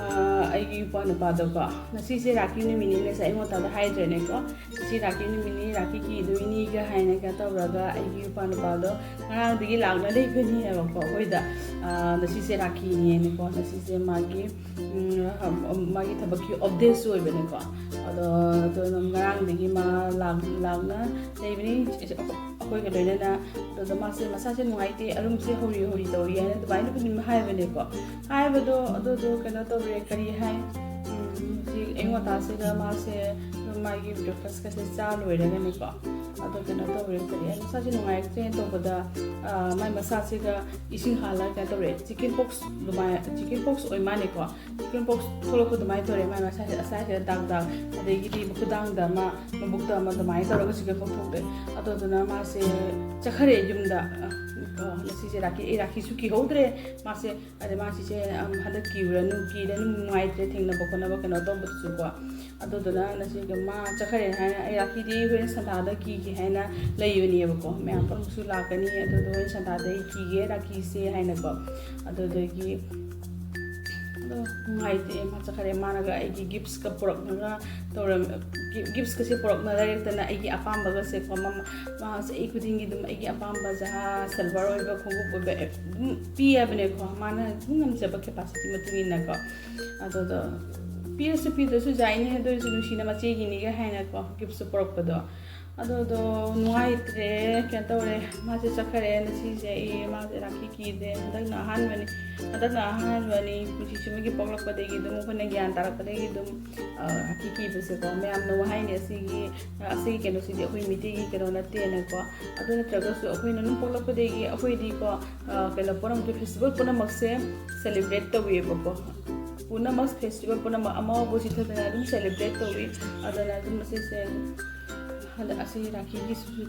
ꯑꯥ, ꯑꯩꯒꯤ ꯏꯄ꯭ꯋꯥ ꯅꯨꯄꯥꯗꯣꯀꯣ, ꯉꯁꯤꯁꯦ ꯔꯥꯈꯤ ꯅꯨꯃꯤꯠꯅꯤ, ꯉꯁꯥꯏ ꯑꯩꯉꯣꯟꯗ ꯍꯥꯏꯗ꯭ꯔꯦꯅꯦꯀꯣ꯫ ꯉꯁꯤ ꯔꯥꯈꯤ ꯅꯨꯃꯤꯠꯅꯤ, ꯔꯥꯈꯤ ꯀꯤꯗꯣꯏꯅꯤꯒ ꯍꯥꯏꯅꯒ ꯇꯧꯔꯒ ꯑꯩꯒꯤ ꯏꯄ꯭ꯋꯥ ꯅꯨꯄꯥꯗꯣ ꯉꯔꯥꯡꯗꯒꯤ ꯂꯥꯛꯅ ꯂꯩꯕꯅꯤ ꯍꯥꯏꯕꯀꯣ ꯑꯩꯈꯣꯏꯗ꯫ ꯑꯥ, ꯉꯁꯤꯁꯦ ꯔꯥꯈꯤꯅꯦꯅꯀꯣ, ꯉꯁꯤꯁꯦ ꯃꯥꯒꯤ ꯎꯝ, ꯃꯥꯒꯤ ꯊꯕꯛꯀꯤ off daysꯁꯨ ꯑꯣꯏꯕꯅꯦꯀꯣ꯫ ꯑꯗꯣ, ꯑꯗꯣ ꯉꯔꯥꯡꯗꯒꯤ ꯃꯥ ꯂꯥꯛ-, ꯂꯥꯛꯅ ꯂꯩꯕꯅꯤ ꯑꯩꯈꯣꯏꯒ ꯂꯣꯏꯅꯅ꯫ ꯑꯗꯨꯗ ꯃꯥꯁꯦ ꯃꯁꯥꯁꯦ ꯅꯨꯡꯉꯥꯏꯇꯦ, ꯑꯔꯨꯝꯁꯦ ꯍꯧꯔꯤ ꯍꯧꯔꯤ ꯇꯧꯔꯤ ꯍꯥꯏꯅ ꯑꯗꯨꯃꯥꯏꯅꯕꯨꯗꯤ ꯍꯥꯏꯕꯅꯦꯀꯣ꯫ ꯍꯥꯏꯕꯗꯣ, ꯑꯗꯨꯗꯣ ꯀꯩꯅꯣ ꯇꯧꯔꯦ, ꯀꯔꯤ ꯍꯥꯏ, ꯎꯝ, ꯍꯧꯖꯤꯛ ꯑꯌꯨꯛ ꯉꯟꯇꯥꯁꯤꯗ ꯃꯥꯁꯦ ꯑꯗꯨꯝ ꯃꯥꯒꯤ breakfastꯀꯁꯦ ꯆꯥ ꯂꯣꯏꯔꯒꯅꯦꯀꯣ꯫ ꯑꯗꯣ ꯀꯩꯅꯣ ꯇꯧꯔꯦ, ꯀꯔꯤ ꯍꯥꯏ, ꯃꯁꯥꯁꯦ ꯅꯨꯡꯉꯥꯏꯔꯛꯇ꯭ꯔꯦꯅ ꯇꯧꯕꯗ, ꯑꯥ, ꯃꯥꯏ ꯃꯁꯥꯁꯤꯒ ꯏꯁꯤꯡ ꯍꯥꯜꯂꯒ ꯀꯩꯅꯣ ꯇꯧꯔꯦ, chicken pox ꯑꯗꯨꯃꯥꯏꯅ, chicken pox ꯑꯣꯏ ꯃꯥꯅꯦꯀꯣ꯫ Chicken pox ꯊꯣꯛꯂꯛꯄ ꯑꯗꯨꯃꯥꯏꯅ ꯇꯧꯔꯦ꯫ ꯃꯥꯏ ꯃꯁꯥꯁꯦ ꯑꯁꯥꯏꯁꯤꯗ ꯗꯥꯛ ꯗꯥꯛ, ꯑꯗꯒꯤꯗꯤ ꯈꯨꯗꯥꯡꯗ ꯑꯃ, ꯃꯕꯨꯛꯇ ꯑꯃ ꯑꯗꯨꯃꯥꯏꯅ ꯇꯧꯔꯒ chicken pox ꯊꯣꯛꯂꯛꯑꯦ꯫ ꯑꯗꯨꯗꯨꯅ ꯃꯥꯁꯦ ꯆꯠꯈ꯭ꯔꯦ ꯌꯨꯝꯗ꯫ ꯑ, ꯀꯣ, ꯉꯁꯤꯁꯦ ꯔꯥꯈꯤ, ꯑꯩ ꯔꯥꯈꯤꯁꯨ ꯀꯤꯍꯧꯗ꯭ꯔꯦ꯫ ꯃꯥꯁꯦ, ꯑꯗꯩ ꯃꯥ ꯁꯤꯁꯦ, ꯑꯝ, ꯍꯟꯗꯛ ꯀꯤꯔꯨꯔꯅꯨ, ꯀꯤꯔꯅꯨ, ꯅꯨꯡꯉꯥꯏꯇ꯭ꯔꯦ ꯊꯦꯡꯅꯕ ꯈꯣꯠꯅꯕ ꯀꯩꯅꯣ ꯇꯧꯕꯗꯨꯁꯨꯀꯣ꯫ ꯑꯗꯨꯗꯨꯅ ꯉꯁꯤꯒ ꯃꯥ ꯆꯠꯈ꯭ꯔꯦ ꯍꯥꯏꯅ, ꯑꯩ ꯔꯥꯈꯤꯗꯤ ꯍꯣꯔꯦꯟ ꯁꯟꯗꯥꯗ ꯀꯤꯒꯦ ꯍꯥꯏꯅ ꯂꯩꯕꯅꯦꯕꯀꯣ꯫ ꯃꯌꯥꯝ ꯄꯨꯝꯅꯃꯛꯁꯨ ꯂꯥꯛꯀꯅꯤ, ꯑꯗꯨꯗꯣ ꯍꯣꯔꯦꯟ ꯁꯟꯗꯥꯗ ꯑꯩ ꯀꯤꯒꯦ ꯔꯥꯈꯤꯁꯦ ꯍꯥꯏꯅꯀꯣ꯫ ꯑꯗꯨꯗꯒꯤ ꯑꯗꯣ ꯅꯨꯡꯉꯥꯏꯇꯦ, ꯃꯥ ꯆꯠꯈ꯭ꯔꯦ꯫ ꯃꯥꯅꯒ ꯑꯩꯒꯤ ꯒꯤꯐꯁꯀ ꯄꯨꯔꯛꯅꯒ ꯇꯧꯔꯝ-, ꯒꯤ-, ꯒꯤꯐꯁꯀꯁꯦ ꯄꯨꯔꯛꯅ ꯂꯩꯔꯛꯇꯅ ꯑꯩꯒꯤ ꯑꯄꯥꯝꯕꯒꯁꯦꯀꯣ, ꯃꯃ-, ꯃꯥ ꯆꯍꯤ ꯈꯨꯗꯤꯡꯒꯤ ꯑꯗꯨꯝ ꯑꯩꯒꯤ ꯑꯄꯥꯝꯕꯁꯦ, ꯍꯥ, ꯁꯤꯜꯚꯔ ꯑꯣꯏꯕ, ꯈꯣꯡꯎꯞ ꯑꯣꯏꯕ, ꯑꯦ, ꯑꯗꯨꯝ ꯄꯤꯌꯦꯕꯅꯦꯀꯣ, ꯃꯥꯅ ꯑꯗꯨꯝ ꯉꯝꯖꯕ ꯀꯦꯄꯥꯁꯤꯇꯤ ꯃꯇꯨꯡ ꯏꯟꯅꯀꯣ꯫ ꯑꯗꯨꯗꯣ ꯄꯤꯔꯁꯨ ꯄꯤꯗ꯭ꯔꯁꯨ ꯌꯥꯏꯅꯦ, ꯑꯗꯨ ꯑꯣꯏꯔꯁꯨ ꯅꯨꯡꯁꯤꯅ ꯃꯆꯦꯒꯤꯅꯤꯒ ꯍꯥꯏꯅꯀꯣ ꯒꯤꯐꯁꯨ ꯄꯨꯔꯛꯄꯗꯣ꯫ ꯑꯗꯨꯗꯣ ꯅꯨꯡꯉꯥꯏꯇ꯭ꯔꯦ, ꯀꯩꯅꯣ ꯇꯧꯔꯦ, ꯃꯥꯁꯦ ꯆꯠꯈ꯭ꯔꯦ꯫ ꯉꯁꯤꯁꯦ ꯑꯩ ꯃꯥꯁꯦ ꯔꯥꯈꯤ ꯀꯤꯗ꯭ꯔꯦ꯫ ꯍꯟꯗꯛꯅ ꯑꯍꯥꯟꯕꯅꯤ, ꯍꯟꯗꯛꯅ ꯑꯍꯥꯟꯕꯅꯤ ꯄꯨꯟꯁꯤꯁꯤꯃꯒꯤ ꯄꯣꯛꯂꯛꯄꯗꯒꯤ ꯑꯗꯨꯝ, ꯑꯩꯈꯣꯏꯅ ꯒ꯭ꯌꯥꯟ ꯇꯥꯔꯛꯄꯗꯒꯤ ꯑꯗꯨꯝ, ꯑ, ꯔꯥꯈꯤ ꯀꯤꯕꯁꯦꯀꯣ꯫ ꯃꯌꯥꯝꯅ ꯋꯥꯍꯩꯅꯦ, ꯑꯁꯤꯒꯤ, ꯑꯁꯤꯒꯤ ꯀꯩꯅꯣꯁꯤꯗꯤ ꯑꯩꯈꯣꯏ ꯃꯤꯇꯩꯒꯤ ꯀꯩꯅꯣ ꯅꯠꯇꯦꯅꯀꯣ꯫ ꯑꯗꯨ ꯅꯠꯇ꯭ꯔꯒꯁꯨ ꯑꯩꯈꯣꯏꯅ ꯑꯗꯨꯝ ꯄꯣꯛꯂꯛꯄꯗꯒꯤ ꯑꯩꯈꯣꯏꯗꯤꯀꯣ, ꯑ, ꯀꯩꯅꯣ ꯄꯨꯝꯅꯃꯛꯀꯤ ꯐꯦꯁꯇꯤꯚꯦꯜ ꯄꯨꯝꯅꯃꯛꯁꯦ ꯁꯦꯂꯦꯕ꯭ꯔꯦꯠ ꯇꯧꯋꯦꯕꯀꯣ꯫ ꯄꯨꯝꯅꯃꯛ ꯐꯦꯁꯇꯤꯚꯦꯜ ꯄꯨꯝꯅꯃꯛ ꯑꯃꯕꯨ ꯆꯤꯊꯗꯅ ꯑꯗꯨꯝ ꯁꯦꯂꯦꯕ꯭ꯔꯦꯠ ꯇꯧꯋꯤ꯫ ꯑꯗꯨꯅ ꯑꯗꯨꯝ ꯃꯁꯤꯁꯦ ꯍꯟꯗꯛ ꯑꯁꯤ ꯔꯥꯈꯤꯒꯤꯁꯨ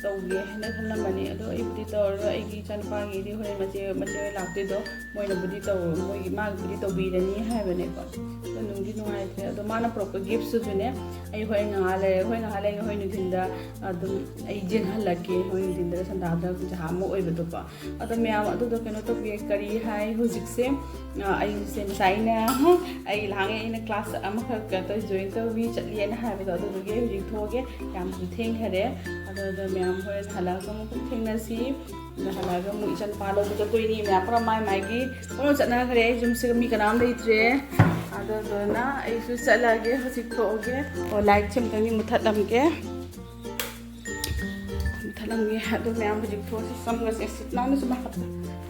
ꯇꯧꯒꯦ ꯍꯥꯏꯅ ꯈꯜꯂꯝꯕꯅꯤ꯫ ꯑꯗꯣ ꯑꯩꯕꯨꯗꯤ ꯇꯧꯔꯔꯣꯏ, ꯑꯩꯒꯤ ꯏꯆꯥꯅꯨꯄꯥꯒꯤꯗꯤ ꯍꯣꯔꯦꯟ ꯃꯆꯦ, ꯃꯆꯦ ꯍꯣꯏ ꯂꯥꯛꯇꯣꯏꯗꯣ, ꯃꯣꯏꯅꯕꯨꯗꯤ ꯇꯧꯔꯣ, ꯃꯣꯏꯒꯤ, ꯃꯥꯒꯤꯕꯨꯗꯤ ꯇꯧꯕꯤꯔꯅꯤ ꯍꯥꯏꯕꯅꯦꯀꯣ꯫ ꯑꯗꯣ ꯅꯨꯡꯗꯤ ꯅꯨꯡꯉꯥꯏꯇ꯭ꯔꯦ꯫ ꯑꯗꯣ ꯃꯥꯅ ꯄꯨꯔꯛꯄ ꯒꯤꯐꯁꯇꯨꯁꯨꯅꯦ, ꯑꯩ ꯍꯣꯔꯦꯟ ꯉꯥꯏꯍꯥꯛ ꯂꯩꯔꯦ, ꯍꯣꯔꯦꯟ ꯉꯥꯏꯍꯥꯛ ꯂꯩꯔꯒ ꯍꯣꯔꯦꯟ ꯅꯨꯡꯊꯤꯟꯗ ꯑꯗꯨꯝ ꯑꯩ ꯌꯦꯡꯍꯜꯂꯛꯀꯦ꯫ ꯍꯣꯔꯦꯟ ꯅꯨꯡꯊꯤꯟꯗ ꯁꯟꯗꯥꯗ ꯖꯍꯥ ꯑꯃ ꯑꯣꯏꯕꯗꯣꯀꯣ꯫ ꯑꯗꯣ ꯃꯌꯥꯝ ꯑꯗꯨꯗꯣ ꯀꯩꯅꯣ ꯇꯧꯕꯤꯌꯦ, ꯀꯔꯤ ꯍꯥꯏ ꯍꯧꯖꯤꯛꯁꯦ, ꯑ, ꯑꯩꯁꯦ ꯉꯁꯥꯏꯅ ꯑꯩ ꯂꯥꯡꯉꯦ, ꯑꯩꯅ ꯀ꯭ꯂꯥꯁ ꯑꯃꯈꯛ ꯀꯩꯅꯣ ꯇꯧ ꯖꯣꯏꯟ ꯇꯧꯕꯤ ꯆꯠꯂꯤꯅ ꯍꯥꯏꯕꯗꯣ, ꯑꯗꯨꯗꯨꯒꯤ ꯍꯧꯖꯤꯛ ꯊꯣꯛꯑꯒꯦ꯫ ꯌꯥꯝ ꯊꯦꯡꯈꯔꯦ꯫ ꯑꯗꯣ, ꯑꯗꯣ ꯃꯌꯥꯝ ꯍꯣꯔꯦꯟ ꯍꯜꯂꯛꯑꯒ ꯑꯃꯨꯛ ꯊꯦꯡꯅꯁꯤ꯫ ꯑꯗꯣ ꯍꯜꯂꯛꯑꯒ ꯑꯃꯨꯛ ꯏꯆꯥꯅꯨꯄꯥ ꯂꯧꯕ ꯆꯠꯇꯣꯏꯅꯤ꯫ ꯃꯌꯥꯝ ꯄꯨꯔꯥ ꯃꯥꯏ ꯃꯥꯏꯒꯤ ꯂꯣꯏꯅ ꯆꯠꯅꯈ꯭ꯔꯦ꯫ ꯑꯩ ꯌꯨꯝꯁꯤꯒ ꯃꯤ ꯀꯅꯥꯝ ꯂꯩꯇ꯭ꯔꯦ꯫ ꯑꯗꯨꯗꯨꯅ ꯑꯩꯁꯨ ꯆꯠꯂꯒꯦ, ꯍꯧꯖꯤꯛ ꯊꯣꯛꯑꯒꯦ꯫ ꯑꯣ, ꯂꯥꯏꯠꯁꯦ ꯑꯝꯇꯪꯗꯤ ꯃꯨꯊꯠꯂꯝꯒꯦ꯫ ꯃꯨꯊꯠꯂꯝꯒꯦ꯫ ꯑꯗꯨ ꯃꯌꯥꯝ ꯍꯧꯖꯤꯛ ꯊꯣꯛꯑꯁꯤ꯫ ꯁꯝꯒꯁꯦ ꯁꯤꯠ ꯅꯥꯟꯅꯁꯨ ꯃꯥ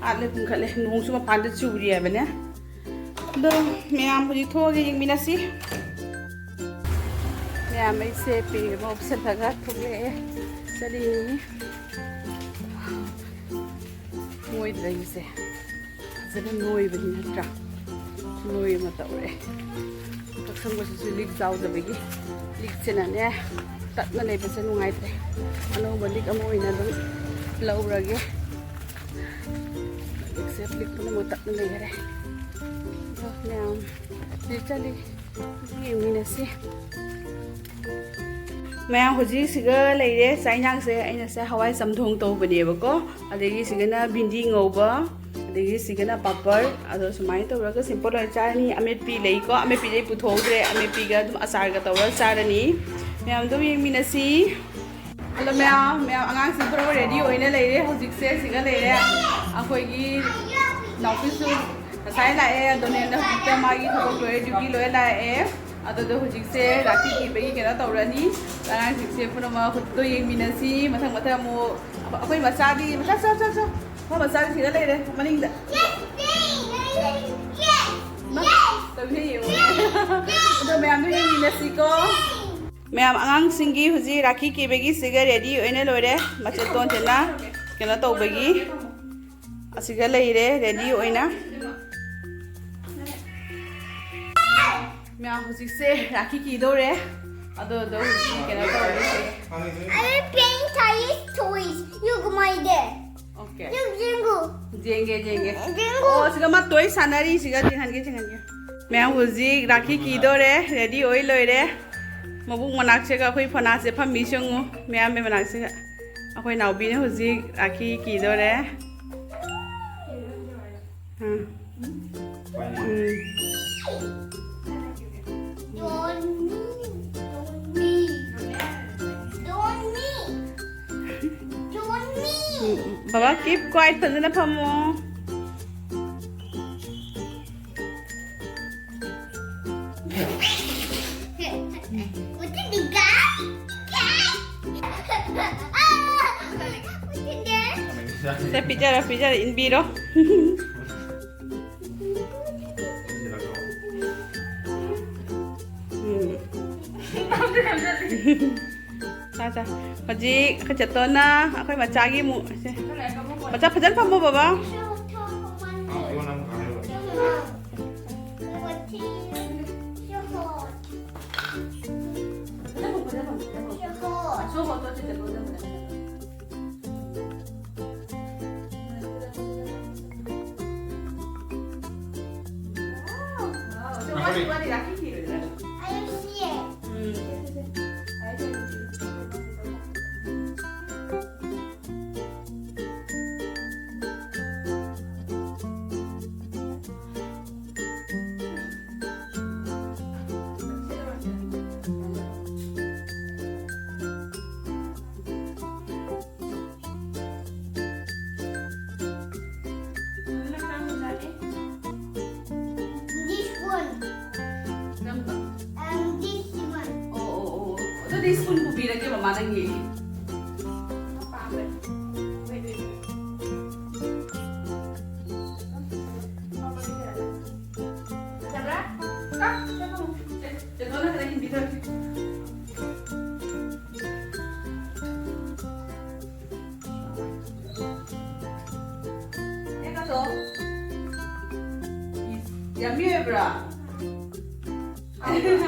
ꯍꯥꯠꯂꯦ, ꯄꯨꯡꯈꯠꯂꯦ꯫ ꯅꯣꯡꯁꯨ ꯃꯄꯥꯟꯗ ꯆꯨꯔꯤ ꯍꯥꯏꯕꯅꯦ꯫ ꯑꯗꯣ ꯃꯌꯥꯝ ꯍꯧꯖꯤꯛ ꯊꯣꯛꯑꯒ ꯌꯦꯡꯃꯤꯟꯅꯁꯤ꯫ ꯃꯌꯥꯝ ꯑꯩꯁꯦ ꯄꯦ ꯑꯃ ꯎꯞꯁꯜꯂꯒ ꯊꯣꯛꯂꯛꯑꯦ꯫ ꯆꯠꯂꯤꯅꯤ꯫ ꯃꯣꯏꯗ꯭ꯔꯦ ꯑꯩꯁꯦ꯫ ꯐꯖꯅ ꯅꯣꯏꯕꯅꯤ ꯅꯠꯇ꯭ꯔꯥ? ꯅꯣꯏ ꯑꯃ ꯇꯧꯔꯦ꯫ ꯀꯛꯁꯪꯕꯁꯤꯁꯨ ꯂꯤꯛ ꯆꯥꯎꯗꯕꯒꯤ ꯂꯤꯛꯁꯤꯅꯅꯦ ꯇꯠꯅ ꯂꯩꯕꯁꯦ ꯅꯨꯡꯉꯥꯏꯇ꯭ꯔꯦ꯫ ꯑꯅꯧꯕ ꯂꯤꯛ ꯑꯃ ꯑꯣꯏꯅ ꯑꯗꯨꯝ ꯂꯧꯔꯒꯦ꯫ ꯂꯤꯛꯁꯦ ꯂꯤꯛ ꯄꯨꯝꯅꯃꯛ ꯇꯠꯅ ꯂꯩꯈꯔꯦ꯫ ꯑꯗꯣ ꯃꯌꯥꯝ ꯍꯧꯖꯤꯛ ꯆꯠꯂꯤ꯫ ꯌꯦꯡꯃꯤꯟꯅꯁꯤ꯫ ꯃꯌꯥꯝ ꯍꯧꯖꯤꯛ ꯁꯤꯒ ꯂꯩꯔꯦ꯫ ꯆꯥꯛ ꯏꯟꯖꯥꯡꯁꯦ ꯑꯩꯅꯁꯦ ꯍꯋꯥꯏ ꯆꯝꯊꯣꯡ ꯇꯧꯕꯅꯦꯕꯀꯣ꯫ ꯑꯗꯒꯤ ꯁꯤꯒꯅ ꯚꯤꯟꯗꯤ ꯉꯧꯕ, ꯑꯗꯒꯤ ꯁꯤꯒꯅ ꯄꯥꯄꯔ꯫ ꯑꯗꯣ ꯁꯨꯃꯥꯏꯅ ꯇꯧꯔꯒ ꯁꯤꯝꯄꯜ ꯑꯣꯏꯅ ꯆꯥꯔꯅꯤ꯫ ꯑꯃꯦꯠꯄꯤ ꯂꯩꯀꯣ, ꯑꯃꯦꯠꯄꯤꯗꯤ ꯑꯩ ꯄꯨꯊꯣꯛꯍꯧꯗ꯭ꯔꯦ, ꯑꯃꯦꯠꯄꯤꯒ ꯑꯗꯨꯝ ꯑꯆꯥꯔꯒ ꯇꯧꯔꯒ ꯆꯥꯔꯅꯤ꯫ ꯃꯌꯥꯝ ꯑꯗꯨꯝ ꯌꯦꯡꯃꯤꯟꯅꯁꯤ꯫ ꯍꯜꯂꯣ ꯃꯌꯥꯝ, ꯃꯌꯥꯝ ꯑꯉꯥꯡꯁꯤꯡ ꯄꯨꯝꯅꯃꯛ ꯔꯦꯗꯤ ꯑꯣꯏꯅ ꯂꯩꯔꯦ꯫ ꯍꯧꯖꯤꯛꯁꯦ ꯁꯤꯒ ꯂꯩꯔꯦ꯫ ꯑꯩꯈꯣꯏꯒꯤ ꯅꯥꯎꯄꯤꯁꯨ ꯉꯁꯥꯏ ꯂꯥꯛꯑꯦ, ꯗꯣꯅꯦꯜꯅ ꯍꯧꯖꯤꯛꯇ ꯃꯥꯒꯤ ꯊꯕꯛ ꯂꯣꯏꯔꯦ, ꯗ꯭ꯌꯨꯇꯤ ꯂꯣꯏꯔ ꯂꯥꯛꯑꯦ꯫ ꯑꯗꯨꯗꯣ ꯍꯧꯖꯤꯛꯁꯦ ꯔꯥꯈꯤ ꯀꯤꯕꯒꯤ ꯀꯩꯅꯣ ꯇꯧꯔꯅꯤ꯫ ꯑꯉꯥꯡꯁꯤꯡꯁꯦ ꯄꯨꯝꯅꯃꯛ ꯍꯧꯖꯤꯛꯇꯣ ꯌꯦꯡꯃꯤꯟꯅꯁꯤ꯫ ꯃꯊꯪ ꯃꯊꯪ ꯑꯃꯨꯛ ꯑꯩꯈꯣꯏ ꯃꯆꯥꯗꯤ, ꯃꯆꯥ, ꯆꯣ, ꯆꯣ, ꯆꯣ꯫ ꯑꯩꯈꯣꯏ ꯃꯆꯥꯗꯤ ꯁꯤꯗ ꯂꯩꯔꯦ, ꯃꯅꯤꯡꯗ꯫ ꯃꯥ, ꯇꯧꯕꯤꯁꯦ ꯌꯦꯡꯉꯨꯅꯦ꯫ ꯑꯗꯣ ꯃꯌꯥꯝꯗꯣ ꯌꯦꯡꯃꯤꯟꯅꯁꯤꯀꯣ꯫ ꯃꯌꯥꯝ ꯑꯉꯥꯡꯁꯤꯡꯒꯤ ꯍꯧꯖꯤꯛ ꯔꯥꯈꯤ ꯀꯤꯕꯒꯤ ꯁꯤꯒ ꯔꯦꯗꯤ ꯑꯣꯏꯅ ꯂꯣꯏꯔꯦ꯫ ꯃꯆꯦ ꯇꯣꯟꯁꯤꯅ ꯀꯩꯅꯣ ꯇꯧꯕꯒꯤ ꯑꯁꯤꯒ ꯂꯩꯔꯦ ꯔꯦꯗꯤ ꯑꯣꯏꯅ꯫ ꯃꯌꯥꯝ ꯍꯧꯖꯤꯛꯁꯦ ꯔꯥꯈꯤ ꯀꯤꯗꯧꯔꯦ꯫ ꯑꯗꯣ, ꯑꯗꯣ ꯍꯧꯖꯤꯛ ꯀꯩꯅꯣ ꯇꯧꯔꯒꯦ꯫ I will playing toys. Toys. Look my there. Okay. Look, Jingu. ꯌꯦꯡꯒꯦ, ꯌꯦꯡꯒꯦ꯫ ꯌꯦꯡꯉꯨ꯫ ꯑꯣ, ꯁꯤꯒ ꯃꯥ ꯇꯣꯏ ꯁꯥꯟꯅꯔꯤ, ꯁꯤꯒ ꯆꯤꯡꯍꯟꯒꯦ, ꯆꯤꯡꯍꯟꯒꯦ꯫ ꯃꯌꯥꯝ ꯍꯧꯖꯤꯛ ꯔꯥꯈꯤ ꯀꯤꯗꯧꯔꯦ, ꯔꯦꯗꯤ ꯑꯣꯏ ꯂꯣꯏꯔꯦ꯫ ꯃꯕꯨꯛ ꯃꯅꯥꯛꯁꯤꯒ ꯑꯩꯈꯣꯏ ꯐꯅꯥꯁꯦ ꯐꯝꯃꯤ, ꯁꯦ ꯌꯦꯡꯉꯨ, ꯃꯌꯥꯝꯕꯩ ꯃꯅꯥꯛꯁꯤꯒ꯫ ꯑꯩꯈꯣꯏ ꯅꯥꯎꯕꯤꯅ ꯍꯧꯖꯤꯛ ꯔꯥꯈꯤ ꯀꯤꯗꯧꯔꯦ꯫ ꯑꯥ꯫ ꯎꯝ꯫ Don't me. Don't me. Don't me. Don't me. ꯎꯝ, ꯎꯝ꯫ ꯕꯕꯥ, keep quiet, ꯐꯖꯅ ꯐꯝꯃꯣ꯫ What did the guy? Guy? Ah! What did that? ꯁꯦ, ꯄꯤꯖꯔꯣ, ꯄꯤꯖꯔꯣ, ꯏꯟꯕꯤꯔꯣ꯫ ꯎꯝ꯫ ꯆꯥ, ꯆꯥ꯫ ꯍꯧꯖꯤꯛ ꯑꯩꯈꯣꯏ ꯆꯦꯇꯣꯟꯅ ꯑꯩꯈꯣꯏ ꯃꯆꯥꯒꯤ ꯑꯃꯨꯛ, ꯁꯦ꯫ ꯃꯆꯥ ꯐꯖꯅ ꯐꯝꯃꯣ, ꯕꯕꯥ꯫ ꯁ꯭ꯄꯨꯟ ꯄꯨꯕꯤꯔꯒꯦ ꯃꯃꯥ ꯅꯪꯒꯤ꯫ ꯌꯥꯕ꯭ꯔꯥ? ꯆꯦ, ꯆꯦ, ꯆꯦ, ꯆꯦ ꯗꯣꯟꯅ ꯈꯔ ꯏꯟꯕꯤꯈ꯭ꯔꯒꯦ꯫ ꯌꯥꯝꯃꯤ ꯑꯣꯏꯕ꯭ꯔꯥ?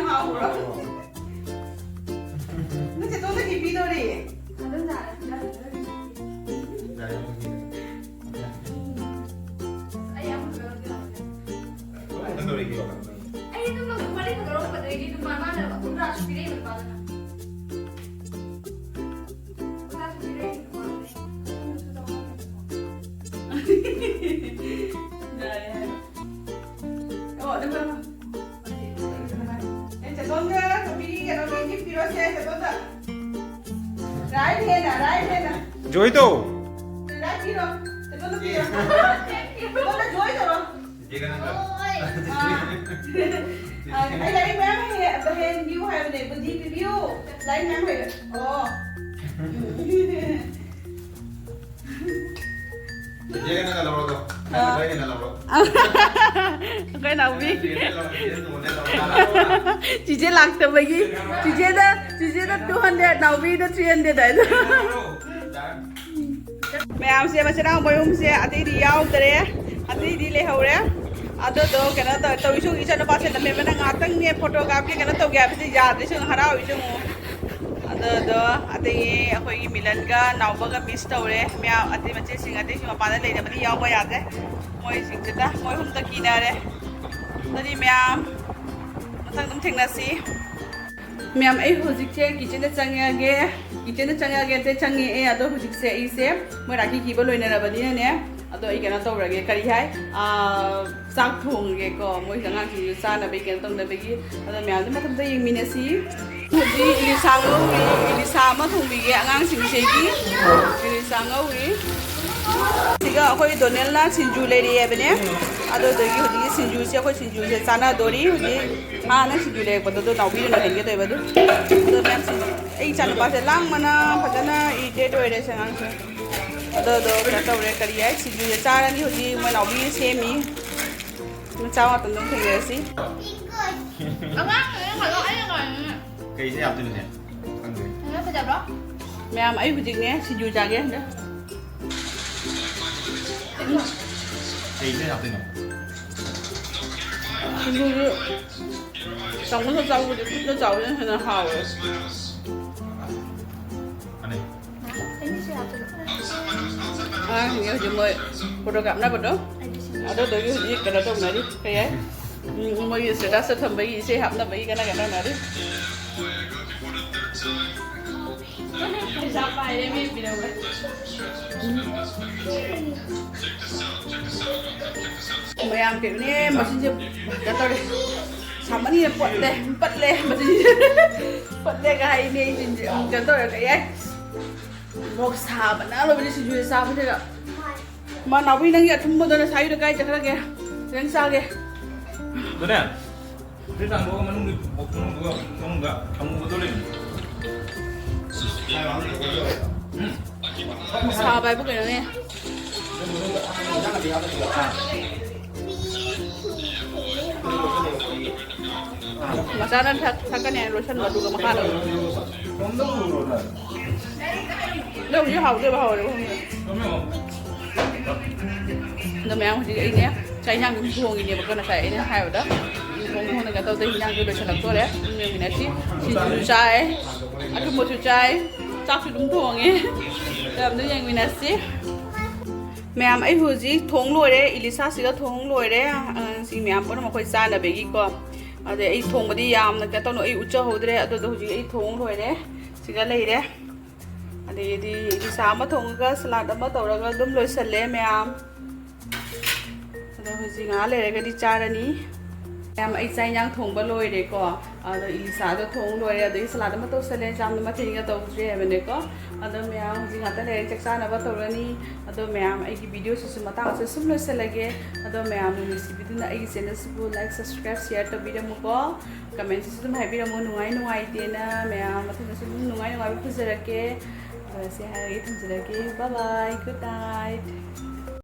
ꯍꯥꯎꯕ꯭ꯔꯥ? ꯅꯪ ꯆꯦꯇꯣꯟꯗ ꯀꯩ ꯄꯤꯗꯣꯔꯤ? ꯑꯗꯨꯝ ꯌꯥꯔꯦ꯫ ꯑꯩ ꯑꯃꯨꯛ ꯀꯩꯅꯣ ꯇꯧꯔꯒꯦ꯫ ꯑꯩ ꯑꯗꯨꯝ ꯂꯧꯊꯣꯛ ꯃꯔꯤ ꯈꯛꯇ ꯂꯧꯔꯛꯄꯗꯒꯤ ꯑꯗꯨꯝ ꯃꯥ-, ꯃꯥꯅ ꯀꯨꯟꯊ꯭ꯔꯥꯁꯨ ꯄꯤꯔꯛꯏꯕ ꯅꯨꯄꯥꯗꯨꯅ꯫ ꯀꯨꯟꯊ꯭ꯔꯥꯁꯨ ꯄꯤꯔꯛꯏꯕ ꯅꯨꯄꯥꯗꯨꯅ꯫ ꯌꯥꯔꯦ, ꯌꯥꯔꯦ꯫ ꯑꯣ, ꯑꯗꯨꯒ ꯑꯦ, ꯆꯦꯇꯣꯟꯒ ꯀꯣꯐꯤꯒꯤ ꯀꯩꯅꯣ ꯂꯣꯏ ꯄꯤꯔꯣꯁꯦ, ꯆꯦꯇꯣꯟꯗ꯫ ꯔꯥꯏꯠ ꯍꯦꯟꯅ, ꯔꯥꯏꯠ ꯍꯦꯟꯅ꯫ ꯖꯣꯏ ꯇꯧ꯫ ꯔꯥꯏꯠ ꯄꯤꯔꯣ꯫ ꯆꯦꯇꯣꯟꯗ ꯄꯤꯔꯣ꯫ ꯆꯦꯇꯣꯟꯗ ꯖꯣꯏ ꯇꯧꯔꯣ꯫ ꯏꯆꯦꯒ ꯅꯪꯒ꯫ ꯑꯥ꯫ ꯑꯥ, ꯑꯩ ꯂꯥꯏꯔꯤꯛ ꯃꯌꯥꯝ ꯍꯩ-, ꯍꯩꯍꯟꯕꯤꯌꯨ ꯍꯥꯏꯕꯅꯦ, ꯕꯨꯙꯤ ꯄꯤꯕꯤꯌꯨ꯫ ꯂꯥꯏꯔꯤꯛ ꯃꯌꯥꯝ ꯍꯩꯔꯦ꯫ ꯑꯣ꯫ ꯆꯤꯆꯦꯒ ꯅꯪꯒ ꯂꯧꯔꯣꯗꯣ꯫ ꯑꯥ꯫ ꯅꯪꯒ ꯅꯪꯒ ꯂꯧꯔꯣ꯫ ꯑꯩꯈꯣꯏ ꯅꯥꯎꯕꯤ꯫ ꯆꯤꯆꯦ ꯂꯧꯔꯣ, ꯆꯤꯆꯦ ꯇꯣꯡꯉꯣꯅꯦ ꯂꯧꯔꯣ꯫ ꯆꯤꯆꯦ ꯂꯥꯛꯇꯕꯒꯤ ꯆꯤꯆꯦꯗ, ꯆꯤꯆꯦꯗ two hundred, ꯅꯥꯎꯕꯤꯗ three hundred ꯍꯥꯏꯗꯣ꯫ ꯃꯌꯥꯝꯁꯦ ꯃꯆꯤꯟ ꯃꯅꯥꯎ ꯃꯌꯨꯝꯁꯦ ꯑꯇꯩꯗꯤ ꯌꯥꯎꯗ꯭ꯔꯦ, ꯑꯇꯩꯗꯤ ꯂꯩꯍꯧꯔꯦ꯫ ꯑꯗꯨꯗꯣ ꯀꯩꯅꯣ ꯇꯧ-, ꯇꯧꯔꯤꯁꯨ ꯏꯆꯥꯅꯨꯄꯥꯁꯦ ꯂꯝꯍꯦꯟꯕꯅ ꯉꯥꯛꯇꯪꯅꯦ ꯐꯣꯇꯣꯒ꯭ꯔꯥꯐꯀꯤ ꯀꯩꯅꯣ ꯇꯧꯒꯦ ꯍꯥꯏꯕꯁꯦ ꯌꯥꯗ꯭ꯔꯦ, ꯁꯨꯝ ꯍꯔꯥꯎꯔꯤꯁꯦ ꯌꯦꯡꯉꯨ꯫ ꯑꯗꯣ, ꯑꯗꯣ ꯑꯗꯒꯤ ꯑꯩꯈꯣꯏꯒꯤ ꯃꯤꯂꯟꯒ ꯅꯥꯎꯕꯒ ꯃꯤꯁ ꯇꯧꯔꯦ꯫ ꯃꯌꯥꯝ ꯑꯇꯩ ꯃꯆꯦꯁꯤꯡ ꯑꯇꯩꯁꯨ ꯃꯄꯥꯟꯗ ꯂꯩꯅꯕꯗꯤ ꯌꯥꯎꯕ ꯌꯥꯗ꯭ꯔꯦ꯫ ꯃꯣꯏꯁꯤꯡꯁꯤꯗ ꯃꯣꯏ ꯑꯍꯨꯝꯗ ꯀꯤꯅꯔꯦ꯫ ꯑꯗꯨꯗꯤ ꯃꯌꯥꯝ ꯃꯊꯪ ꯑꯗꯨꯝ ꯊꯦꯡꯅꯁꯤ꯫ ꯃꯌꯥꯝ ꯑꯩ ꯍꯧꯖꯤꯛꯁꯦ ꯀꯤꯠꯆꯟꯗ ꯆꯪꯉꯛꯑꯒꯦ꯫ ꯀꯤꯠꯆꯟꯗ ꯆꯪꯉꯛꯑꯒꯦ ꯑꯗꯩ ꯆꯪꯉꯛꯑꯦ꯫ ꯑꯗꯣ ꯍꯧꯖꯤꯛꯁꯦ ꯑꯩꯁꯦ ꯃꯣꯏ ꯔꯥꯈꯤ ꯀꯤꯕ ꯂꯣꯏꯅꯔꯕꯅꯤꯅꯅꯦ꯫ ꯑꯗꯣ ꯑꯩ ꯀꯩꯅꯣ ꯇꯧꯔꯒꯦ, ꯀꯔꯤ ꯍꯥꯏ? ꯑꯥ, ꯆꯥꯛ ꯊꯣꯡꯉꯒꯦꯀꯣ꯫ ꯃꯣꯏ ꯑꯉꯥꯡꯁꯤꯡꯁꯨ ꯆꯥꯅꯕꯒꯤ ꯀꯩꯅꯣ ꯇꯧꯅꯕꯒꯤ꯫ ꯑꯗꯣ ꯃꯌꯥꯝꯗꯨ ꯃꯊꯪꯗ ꯌꯦꯡꯃꯤꯟꯅꯁꯤ꯫ ꯍꯧꯖꯤꯛ ꯏꯂꯤꯁꯥ ꯉꯧꯔꯤ, ꯏꯂꯤꯁꯥ ꯑꯃ ꯊꯣꯡꯕꯤꯒꯦ ꯑꯉꯥꯡꯁꯤꯡꯁꯤꯒꯤ꯫ ꯏꯂꯤꯁꯥ ꯉꯧꯔꯤ꯫ ꯁꯤꯒ ꯑꯩꯈꯣꯏ ꯗꯣꯅꯦꯜꯅ ꯁꯤꯡꯖꯨ ꯂꯩꯔꯛꯑꯦꯕꯅꯦ꯫ ꯑꯗꯨꯗꯒꯤ ꯍꯧꯖꯤꯛꯀꯤ ꯁꯤꯡꯖꯨꯁꯦ, ꯑꯩꯈꯣꯏ ꯁꯤꯡꯖꯨꯁꯦ ꯆꯥꯟꯅꯗꯣꯔꯤ꯫ ꯍꯧꯖꯤꯛ ꯍꯥꯟꯅ ꯁꯤꯡꯖꯨ ꯂꯩꯔꯛꯄꯗꯣ ꯑꯗꯨ ꯅꯥꯎꯕꯤꯗꯨꯅ ꯍꯩꯒꯦ ꯇꯧꯋꯦꯕ ꯑꯗꯨ꯫ ꯑꯗꯣ ꯃꯌꯥꯝ ꯁꯤꯡꯖꯨ, ꯑꯩ ꯏꯆꯥꯅꯨꯄꯥꯁꯦ ꯂꯥꯡꯕꯅ ꯐꯖꯅ ꯏꯔꯤꯇꯦꯠ ꯑꯣꯏꯔꯦ ꯁꯤ ꯑꯉꯥꯡꯁꯦ꯫ ꯑꯗꯣ ꯑꯗꯣ ꯀꯩꯅꯣ ꯇꯧꯔꯦ, ꯀꯔꯤ ꯍꯥꯏ, ꯁꯤꯡꯖꯨꯁꯦ ꯆꯥꯔꯅꯤ ꯍꯧꯖꯤꯛ꯫ ꯃꯣꯏ ꯅꯥꯎꯕꯤ ꯁꯦꯝꯃꯤ꯫ ꯆꯥꯕ ꯃꯇꯝꯗ ꯑꯃꯨꯛ ꯊꯦꯡꯅꯔꯁꯤ꯫ ꯑꯉꯥꯡ ꯂꯣꯏꯅ ꯉꯥꯏꯔꯣ, ꯑꯩꯅ ꯉꯥꯏꯔꯣ꯫ ꯀꯩꯁꯦ ꯍꯥꯞꯇꯣꯏꯅꯣꯅꯦ? ꯈꯪꯗꯦ꯫ ꯅꯪ ꯐꯖꯕ꯭ꯔꯣ? ꯃꯌꯥꯝ, ꯑꯩ ꯍꯧꯖꯤꯛꯅꯦ ꯁꯤꯡꯖꯨ ꯆꯥꯒꯦ ꯍꯟꯗꯛ꯫ ꯀꯩꯁꯦ ꯍꯥꯞꯇꯣꯏꯅꯣ? ꯁꯤꯡꯖꯨꯁꯨ ꯆꯥꯎꯈꯠꯅ ꯆꯥꯎꯕꯗꯤ ꯈꯨꯠꯅ ꯆꯥꯎꯕꯅ ꯍꯦꯟꯅ ꯍꯥꯎꯋꯦ꯫ ꯑꯅꯤ꯫ ꯑꯉꯥꯡꯁꯤꯡꯁꯦ ꯍꯧꯖꯤꯛ ꯃꯣꯏ ꯐꯣꯇꯣ ꯀꯥꯞꯅꯕꯗꯣ, ꯑꯗꯨꯗꯨꯒꯤ ꯍꯧꯖꯤꯛ ꯀꯩꯅꯣ ꯇꯧꯅꯔꯤ, ꯀꯩ ꯍꯥꯏ? ꯎꯝ, ꯃꯣꯏꯒꯤ ꯁ꯭ꯇꯦꯇꯁꯇ ꯊꯝꯕꯒꯤ, ꯏꯁꯩ ꯍꯥꯞꯅꯕꯒꯤ ꯀꯟꯅ ꯀꯟꯅ ꯇꯧꯅꯔꯤ꯫ ꯄꯩꯁꯥ ꯄꯥꯏꯔꯦ ꯃꯤ ꯄꯤꯔꯝꯃꯦ꯫ ꯃꯌꯥꯝ ꯀꯩꯅꯣꯅꯦ, ꯃꯆꯤꯟꯁꯦ ꯀꯩꯅꯣ ꯇꯧꯔꯦ꯫ ꯁꯥꯃꯟꯒꯤꯗ ꯄꯠꯂꯦ, ꯄꯠꯂꯦ, ꯃꯆꯤꯟꯁꯦ꯫ ꯄꯠꯂꯦꯒ ꯍꯥꯏꯅꯦ, ꯑꯩ ꯆꯤꯟꯁꯦ꯫ ꯎꯝ, ꯀꯩꯅꯣ ꯇꯧꯔꯦ, ꯀꯩ ꯍꯥꯏ? ꯃꯣꯔꯣꯛ ꯁꯥꯕꯅ ꯂꯣꯏꯕꯅꯦ ꯁꯤꯡꯖꯨꯁꯦ ꯆꯥꯕꯁꯤꯗ꯫ ꯃꯥ ꯅꯥꯎꯕꯤ, ꯅꯪꯒꯤ ꯑꯊꯨꯝꯕꯗꯣ ꯅꯁꯥꯏꯗꯣ ꯀꯥꯏ ꯆꯠꯈ꯭ꯔꯒꯦ? ꯈꯤꯇꯪ ꯆꯥꯒꯦ꯫ ꯑꯗꯨꯅꯦ, ꯐ꯭ꯔꯤꯖ ꯍꯥꯡꯗꯣꯛꯑꯒ ꯃꯅꯨꯡꯒꯤ, ꯃꯅꯨꯡꯗꯨꯒ, ꯃꯅꯨꯡꯗ ꯑꯃꯨꯕꯗꯣ ꯂꯩꯕꯅꯦ꯫ ꯎꯝ꯫ ꯁꯥꯕ ꯍꯥꯏꯕꯨ ꯀꯩꯅꯣꯅꯦ? ꯃꯆꯥꯅ ꯊꯛ-, ꯊꯛꯀꯅꯤ ꯍꯥꯏꯅ ꯂꯣꯏꯁꯟꯕ, ꯑꯗꯨꯒ ꯃꯈꯥꯗ꯫ ꯅꯪ ꯍꯧꯖꯤꯛ ꯍꯥꯎꯗꯣꯏꯕ, ꯍꯥꯎꯔꯣꯏꯕ ꯈꯪꯗꯦ꯫ ꯑꯗꯣ ꯃꯌꯥꯝ, ꯍꯧꯖꯤꯛ ꯑꯩꯅꯦ ꯆꯥꯛ ꯏꯟꯖꯥꯡ ꯑꯗꯨꯝ ꯊꯣꯡꯉꯤꯅꯦꯕꯀꯣ, ꯉꯁꯥꯏ ꯑꯩꯅ ꯍꯥꯏꯕꯗ꯫ ꯊꯣꯡ ꯊꯣꯡꯅ ꯀꯩꯅꯣ ꯇꯧꯗꯦ, ꯏꯟꯖꯥꯡꯁꯨ ꯂꯣꯏꯁꯤꯜꯂꯛꯇꯣꯔꯦ꯫ ꯑꯗꯨꯝ ꯌꯦꯡꯃꯤꯟꯅꯁꯤ꯫ ꯁꯤꯡꯖꯨꯁꯨ ꯆꯥꯏ, ꯑꯊꯨꯝꯕꯁꯨ ꯆꯥꯏ, ꯆꯥꯛꯁꯨ ꯑꯗꯨꯝ ꯊꯣꯡꯉꯦ꯫ ꯑꯗꯣ ꯑꯝꯇ ꯌꯦꯡꯃꯤꯟꯅꯁꯤ꯫ ꯃꯌꯥꯝ, ꯑꯩ ꯍꯧꯖꯤꯛ ꯊꯣꯡ ꯂꯣꯏꯔꯦ, ꯏꯂꯤꯁꯥꯁꯤꯒ ꯊꯣꯡ ꯂꯣꯏꯔꯦ꯫ ꯑꯉꯥꯡꯁꯤꯡ ꯃꯌꯥꯝ ꯄꯨꯝꯅꯃꯛ ꯑꯩꯈꯣꯏ ꯆꯥꯅꯕꯒꯤꯀꯣ꯫ ꯑꯗꯩ ꯑꯩ ꯊꯣꯡꯕꯗꯤ ꯌꯥꯝꯅ ꯀꯩꯅꯣ ꯇꯧꯅ ꯑꯩ ꯎꯠꯆꯍꯧꯗ꯭ꯔꯦ꯫ ꯑꯗꯨꯗꯣ ꯍꯧꯖꯤꯛ ꯑꯩ ꯊꯣꯡ ꯂꯣꯏꯔꯦ꯫ ꯁꯤꯒ ꯂꯩꯔꯦ꯫ ꯑꯗꯒꯤꯗꯤ ꯏꯂꯤꯁꯥ ꯑꯃ ꯊꯣꯡꯉꯒ ꯁꯂꯥꯗ ꯑꯃ ꯇꯧꯔꯒ ꯑꯗꯨꯝ ꯂꯣꯏꯁꯜꯂꯦ ꯃꯌꯥꯝ꯫ ꯑꯗꯣ ꯍꯧꯖꯤꯛ ꯉꯥꯏꯍꯥꯛ ꯂꯩꯔꯒꯗꯤ ꯆꯥꯔꯅꯤ꯫ ꯃꯌꯥꯝ, ꯑꯩ ꯆꯥꯛ ꯏꯟꯖꯥꯡ ꯊꯣꯡꯕ ꯂꯣꯏꯔꯦꯀꯣ꯫ ꯑꯗꯣ ꯏꯂꯤꯁꯥꯗꯣ ꯊꯣꯡ ꯂꯣꯏꯔꯦ, ꯑꯗꯒꯤ ꯁꯂꯥꯗ ꯑꯃ ꯇꯧꯁꯜꯂꯦ, ꯌꯥꯝꯅ ꯃꯊꯦꯜꯒ ꯇꯧꯗ꯭ꯔꯤ ꯍꯥꯏꯕꯅꯦꯀꯣ꯫ ꯑꯗꯣ ꯃꯌꯥꯝ, ꯍꯧꯖꯤꯛ ꯉꯥꯛꯇ ꯂꯩꯔ ꯆꯥꯛ ꯆꯥꯅꯕ ꯇꯧꯔꯅꯤ꯫ ꯑꯗꯣ ꯃꯌꯥꯝ, ꯑꯩꯒꯤ ꯚꯤꯗꯤꯑꯣꯁꯤꯁꯨ ꯃꯇꯥꯡ ꯑꯁꯤꯗ ꯁꯨꯝ ꯂꯣꯏꯁꯜꯂꯒꯦ꯫ ꯑꯗꯣ ꯃꯌꯥꯝꯅ ꯅꯨꯡꯁꯤꯕꯤꯗꯨꯅ ꯑꯩꯒꯤ ꯆꯦꯅꯦꯜꯁꯤꯕꯨ like, subscribe, share ꯇꯧꯕꯤꯔꯝꯃꯨꯀꯣ꯫ ꯀꯃꯦꯟꯁꯤꯁꯨ ꯑꯗꯨꯝ ꯍꯥꯏꯕꯤꯔꯝꯃꯨ, ꯅꯨꯡꯉꯥꯏ ꯅꯨꯡꯉꯥꯏꯇꯦꯅ꯫ ꯃꯌꯥꯝ ꯃꯊꯪꯗꯁꯨ ꯑꯗꯨꯝ ꯅꯨꯡꯉꯥꯏ ꯅꯨꯡꯉꯥꯏꯕ ꯄꯨꯖꯔꯛꯀꯦ꯫ ꯑꯗꯣ ꯁꯤ ꯍꯥꯏꯔꯒ ꯊꯝꯖꯔꯒꯦ꯫ Bye bye, good night꯫